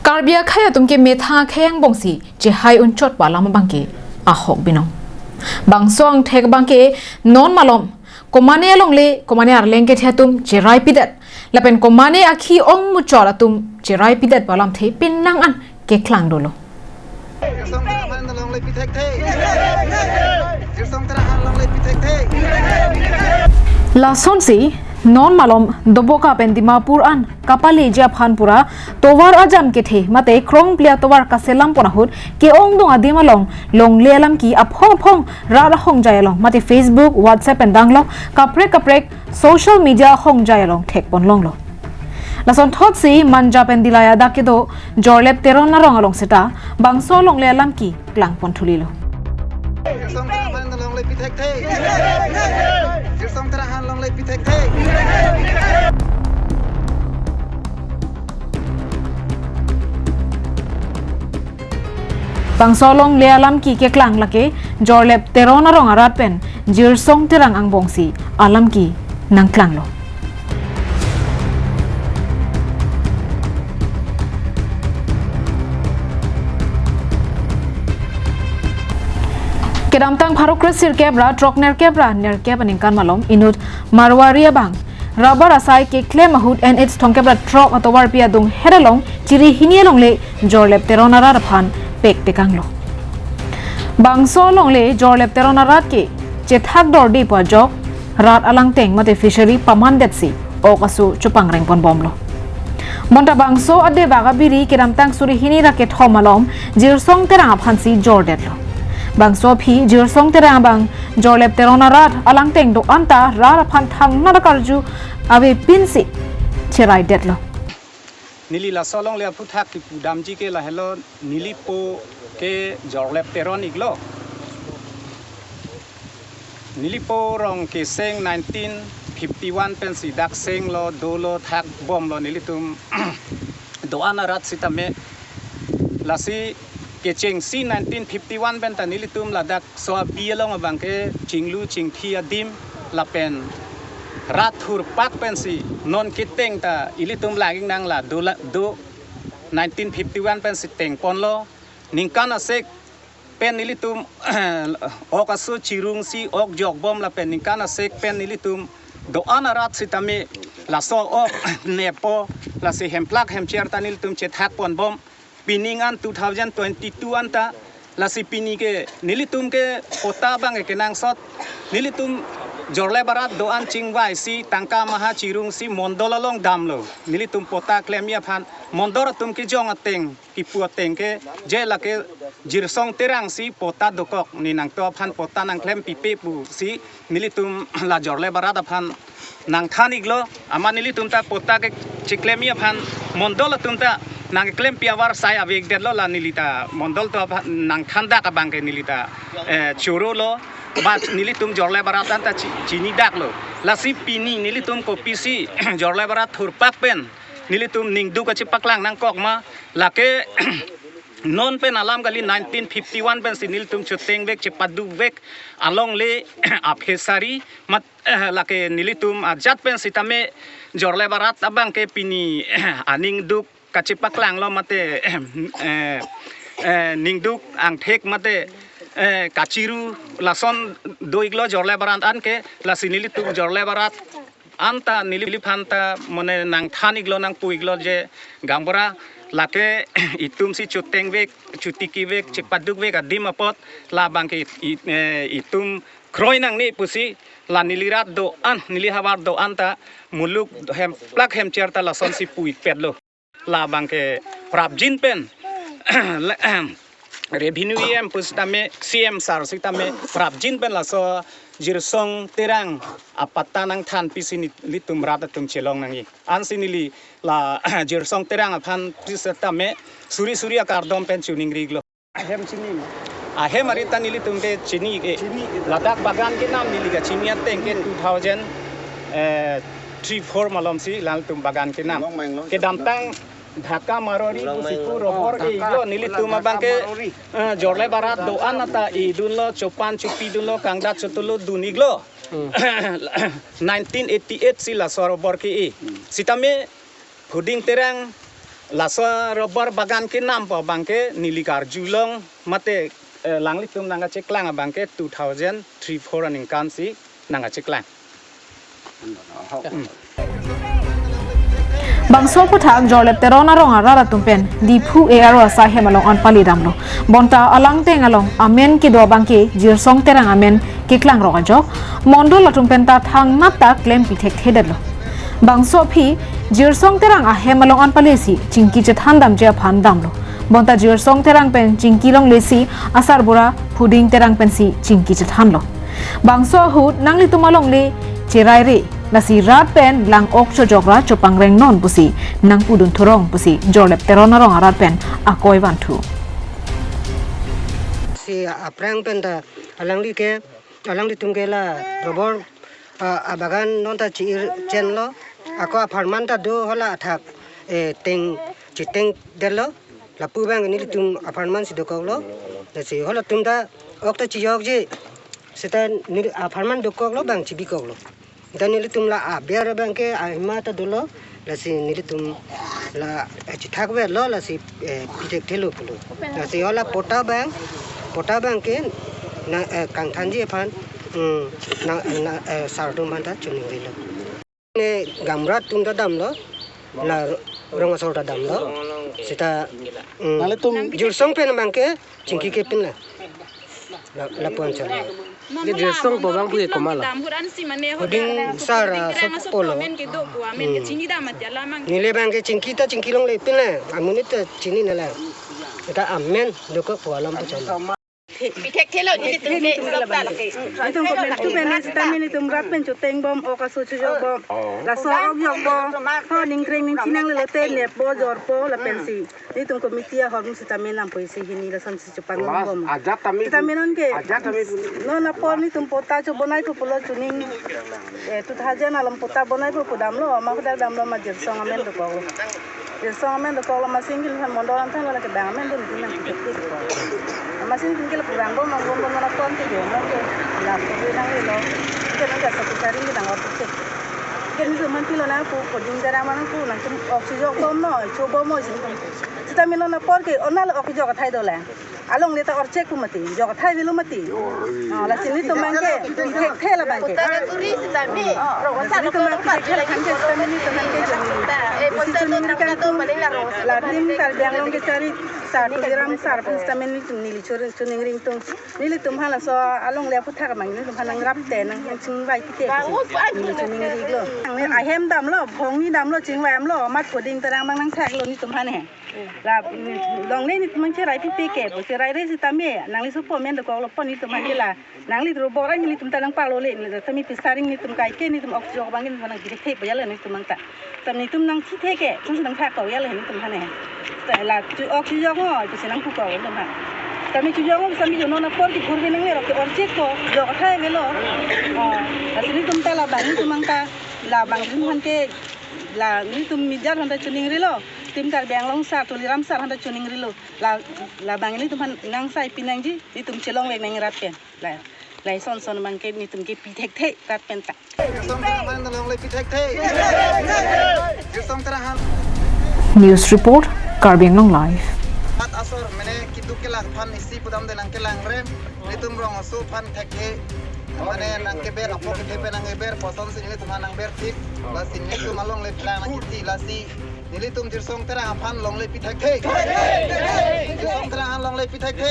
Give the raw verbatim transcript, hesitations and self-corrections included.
Karbi akhei atum ke methang akhei angbongsi chehai unchot pu alam abangke ahok binong. Bangso angthek abangke non malom komane alongle, komane arleng kethe atum cherai pidet, lapen komane akhi ong muchot atum cherai pidet pu alamthe penang an keklang dolo. Lasonsi non malom Doboka pen Dimapur an kapaleji aphan pura tovar ajam kethe mate krongpli atovar kaselam pon ahut ke-ongdung adim along longle alam ke aphong aphong rat ahongjai along mate Facebook, WhatsApp pen danglok kaprek kaprek social media ahongjai along thek pon longlo. Lason thotsi Manja pen Dillai adak kedo Jorlep Teron arong along seta bangso longle alam ke klang pon thulilo. Bangso longle alam ke keklang lake Jorlep Teron arong arat pen Jirsong Terang angbongsi alam ke nangklanglo. Kedamtang pharo kresirkep ra throk nerkep ra nerkep aningkan malom inut Marwari abang rubber asai keklem ahut N H thomkep ra throk atovarpi adung het along chiri hini alongle Jorlep Teron arat aphan pek tekanglo. Bangso alongle Jorlep Teron arat ke chethak dorde pu ajok rat alangteng mate fishery pamandetsi ok aso chopangreng pon bomlo. Bonta bangso adebak abiri kedamtang suri hini ra kethom alom Jirsong Terang aphansi jordetlo. Bangso aphi Jirsong Terang abang Jorlep Teron arat alangteng do-an ta rat aphan thangnat akarju avepinsi cheraidetlo. Neli laso alongle aphuthak kipudamji ke lahelo, nelipo ke Jorlep Teron iklo. Nelipo rong keseng nineteen fifty-one pensi dak senglo, dolo, thak bomlo nelitum do-an arat sitame. Lasi kechengsi nineteen fifty-one pen ta nelitum ladak so abi along abangke chinglu chingthi adim lapen rat thurpak pensi non keteng ta ilitum laging nang la do la do nineteen fifty-one pensi teng ponlo. Ningkan asek pen nelitum ok aso chirungsi ok jokbom lapen ningkan asek pen nelitum do-an arat sitame laso ok nepo, lasi hemplak hemcher ta nelitum chethak ponbom. Pining an two thousand twenty-two an ta, lasi pini ke nelitum ke pota abang ke kenangsot, nelitum Jorlep arat do-an chingvaisi tangka maha chirungsi mondol along damlo. Nelitum pota klemji aphan mondol atum kejong ateng, kipu ateng ke je lake Jirsong Terang si pota dokok, ne nangtum aphan pota nangklempipe pusi nelitum la Jorlep arat aphan nangthan iklo. Amat nelitum ta pota kecheklemji aphan mondol atum ta nangklempi avarsai avekdetlo, la neli ta mondol atum aphan nangthan dak abangke neli ta, eh, chorolo. Amat nelitum Jorlep arat an ta chi-, chinidaklo. Lasi pini nelitum kopisi Jorlep arat thurpak pen nelitum ningduk kachepaklang nangkok ma, lake non pen alam kali, nineteen fifty-one pensi nelitum chotengvek chepadukvek alongle a-fishery mat, eh, lake nelitum ajat pen sitame Jorlep arat abangke pini aningduk kachepaklanglo mate, eh, eh, ningduk angthek mate, eh, kachiru lason do iklo Jorlep arat anke. Lasi nelitum Jorlep arat anta neliphan ta mane nangthan iklo nangpu iklo je gaonbura lake itum si chotengvek, chotikivek, chepadukvek adim apot labangke i-, eh, itum kroi nangne pusi la neli rat do-an, neli havar do-an ta muluk hemplak hemcher ta lasonsi pu ikpetlo. Labangke prapjin pen le-, Revenue E M pusitame, C M sir sitame prapjin pen laso Jirsong Terang apatta nangthanpisi nelitum rat atum chelong nangji. Ansi neli la Jirsong Terang aphan pusitame suri suri akardom pen choningri iklo. Ahem chini ma? Ahem arita nelitum ke chini ke. Chini ke. Ladak bagan kenam neli kachini ateng ke two thousand, eh, three four malomsi latum bagan kenam. Long meng long. Kedamtang Dhaka Marwari pusi pu rubber ke-iklo, nelitum abangke, eh, Jorlep arat do-an anta idunlo, chopan chopidunlo, kangdat chotolo dun iklo. Hmm. Nineteen eighty-eight si laso rubber ke-i. Sitame Phuding Terang Laso rubber bagan kenam pu abangke neli karjulong mate, eh, alanglitum nangkacheklang abangke two thousand three four aningkan si nangkacheklang. Hmm. Bangso aphuthak Jorlep Teron arong arat atum pen Diphu A R O asai ahem along an pali damlo. Bonta alangteng along amen kedo abangke Jirsong Terang amen keklang rok ajok, mondol atum penta thangnat ta klem pi thekthedetlo. Bangso aphi Jirsong Terang ahem along an pali si chingki chethan damji aphan damlo. Bonta Jirsong Terang pen chingki longle si asarbura Phuding Terang pensi chingki chethanlo. Bangso ahut nanglitum alongle cheraire, lasi rat pen lang-ok chojok ra chopangreng non pusi nangpudun thurong pusi Jorlep Teron arong arat pen akoi vanthu. Si aphrang penta alangli ke, alanglitum ke la rubber, ah, abagan non ta chi-ir chenlo. Ako apharman ta do, hala athak, eh, teng chitengdetlo. Lapu abang nelitum apharman si dokoklo. Lasi halatum ta ok ta chijokji. Seta neli apharman dokoklo, bang chibikoklo. Seta nelitum la aber abangke ahima ta dolo. Lasi nelitum la, eh, chithakvetlo, lasi, eh, pi thekthelo pulo. Lasi hala patta abang, patta abangke na, eh, kangthanji aphan, hmm, na, na, eh, sar atum aphan ta choningrilo. Ne gaonbura atum ta damlo, la rong asor ta damlo. Seta, mm, nanglitum Jirsong pen abangke chingki kepin la. La, lapu-an chalo. Ke Jirsong pu abang pu ke komat lo? Phuding sar, ah, so pulo. Hmm. Neli abangke chingki ta chingki longle pin la. Amonit ta chinine la. Seta amen dokok pu alam pu chalo. Pi thekthelo, nelitum ke, nelitum ke labang ke. Nelitum ke pen tu pen sitame nelitum rat pen choteng bom, ok aso chojok bom. Oh. Laso ok jok bom. Ho ningkreng ningchinang lelo te neppo jorpo lapensi. Nelitum committee ahormu sitame nampo isi hini lason si chopang bom. Ajat tame. Sitame non ke. Ajat tame. Non apor nelitum patta chobonai po pulo chuning. Eh, two thousand along patta bonai po pu damlo, ma hadak damlo ma Jirsong amen dokoklo. Jirsong amen dokoklo, amatsi nelitum mondol an thanlo, lake bang amen dun dun nangkithek dokoklo. Amatsi nelitum ke lapu rang bom, rang bom, bom, rang bom, ke dong, rang bom. Lapu rang nanglelo. Ke nang jasa kuchari ke nang or kithek. Ke nelitum aphan pilo nangpu, Phuding Terang aphan nangpu, nangtum ok chojok bom no, cho bom mo, isin tum. Sitame non apor ke, onal ok chojok athai dolang. Alongle ta orchek pu mati, jok athai avelo mati. Oh, lasi nelitum abangke, pi thekthe labangke. Lasi nelitum abang pi thekthe labangke, sitame nelitum abangke choningri. Isi choningri kangtung, la nim Karbi Anglong kechari, sar Tuliram sar pen sitame nelitum neli choningri ingtung. Nelitum aphan laso alongle aphuthak abang nelitum aphan nangrap te nang chingvai kite. Neli choningri lo. Ahem damlo, bhongni damlo, chingvai damlo, amat Phuding Terang abang nangthaklo nelitum aphan he. La, mm, longle nelitum abang cherai pipe ke, bo cheraire sitame, nangli sopo amen dokoklo pon nelitum abangke la, nangli rubber nelitum ta nangpalole, neli tame pisaring nelitum kaike nelitum ok chojok abangke nelitum nangkithek thek boyale nelitum abang ta. Tame nelitum nangkithek ke, tum nangthak ko yale nelitum aphan he. Ta la, chu ok chojok ngo, pusi nangpu ko nelitum aphan. Tame chojok ngo, sitame jo non apor ke kurve nangle rok ke orchek ko, jok athai avelo. Oh, lasi nelitum ta labang nelitum abang ta, labang nelitum aphan ke, la nelitum media aphan ta choningrilo. Team Karbi Anglong sar, Tuliram sar aphan ta choningrilo. La, labang nelitum aphan nangsai pinangji, nelitum chelongle nang rat pen. La, lason son abangke nelitum ke pi thekthe rat pen ta. Jirsong Terang aphan longle pi thekthe. Jirsong Terang aphan. News report, Karbi Anglong Live. Rat asor mene keduk kelak aphan isi pudamde nangkelangrem. Nelitum rong aso aphan thekthe. Mane nangkeber, apor kethe pen nangkeber, kosonsi nelitum aphan nangber thip. Lasi nelitum alongle plang nangkithi, lasi nelitum Jirsong Terang aphan longle pi thekthe. Jirsong Terang aphan longle pi thekthe.